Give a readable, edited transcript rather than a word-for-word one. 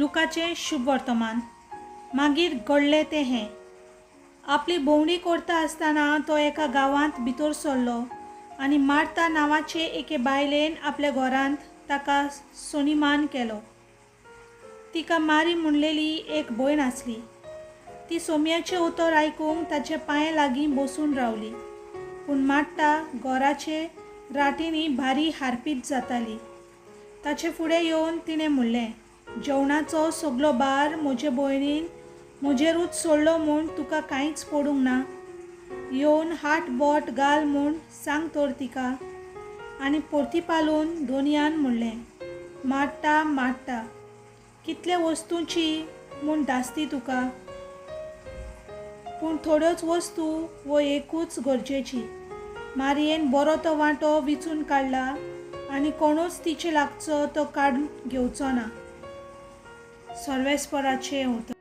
लुकाचें शुभवर्तमान. मागीर घडलें तें हें. आपली भोंवडी करता आसतना तो एका गांवांत भितर सरलो आनी मार्ता नांवाचे एके बायलेन आपल्या घरांत ताका सनिमान केलो. तिका मारी म्हणलेली एक भयण आसली. ती सोमयाचें उतर आयकूंक ताच्या पांयां लागीं बसून रावली. पूण मार्ता घराचे राटींनी भारी हारपीत जाताली. ताचे फुडें येवन तिणें म्हणलें, जेवणाचो सगलो भार म्हजे भयणीन म्हजेरूच सोडलो म्हूण तुका कांयच पडूंक ना? येवन हात बोट घाल म्हूण सांग तर तिका. आनी परतीपालून दोनयान म्हणलें, मार्ता, मार्ता, कितले वस्तूंची म्हूण धास्ती तुका? पूण थोड्योच वस्तू वो एकूच गरजेची. मारयेन बरो तो वांटो विचून काडला आनी कोणूच तिचे लागचो तो काडून घेवचो ना. सर्वेस्पराचें उतर.